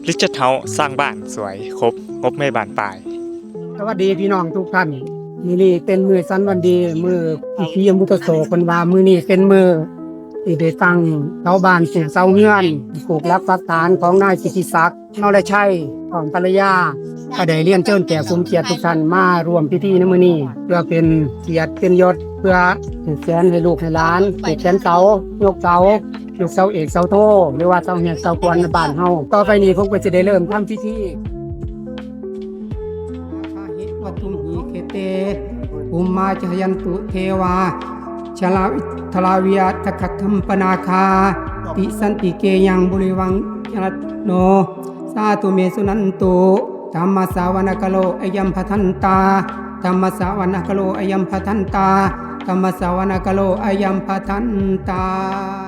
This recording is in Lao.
ລິດຈັດເຮົາສ້າງບ້ານສວຍຄົບງົບໃນບ້ານປາຍ. ສະຫວັດດີພີ່ນ້ອງທຸກທ່ານ. ມື້ນີ້ເປັນມື້ສັນວັນດີ ມື້ທີ່ພະຍາມຸດຕະໂສ ເພິ່ນວ່າມື້ນີ້ເປັນມື້ທີ່ໄດ້ຕັ້ງເສົາບ້ານ ປູກເສົາເຮືອນ ປູກຫຼັກປັກຖານຂອງນາຍສິດທິສັກ ເນາະລະໄຊ ພ້ອມພັນລະຍາ ກໍໄດ້ລຽນເຊີນແຂກສົມກຽດທຸກທ່ານມາຮ່ວມພິທີໃນມື້ນີ້ ເພື່ອເປັນກຽດເປັນຍົດ ເພື່ອຜູກແຂນໃຫ້ລູກໃຫ້ຫຼານ ຜູກແຂນເສົາ ຍົກເສົາ ຍົກເສົາເອກເສົາໂທ ຫຼືວ່າເສົາຮຽກເສົາຄວນໃນບ້ານເຮົາ. ຕໍ່ໄປນີ້ຜົມກໍຈະໄດ້ເລີ່ມທຳພິທີ. ມາຄາຫິ ວັດຖຸມຫິ ເຄເຕ ພູມມາ ຈະຮະຍັນຕຸ ເທວາ ຊະລາວິ ທະລາວິຍະ ຕະຂະທັມປະນາຄາ ຕິສັນຕິເກຍັງ ບໍລິວັງ ຍະລັດໂນ ສາທຸເມ ສຸນັນຕຸ ທຳມະສະວະນະກາໂລ ອະຍັມພະທັນຕາ ທຳມະສະວະນະກາໂລ ອະຍັມພະທັນຕາ ທຳມະສະວະນະກາໂລ ອະຍັມພະທັນຕາ.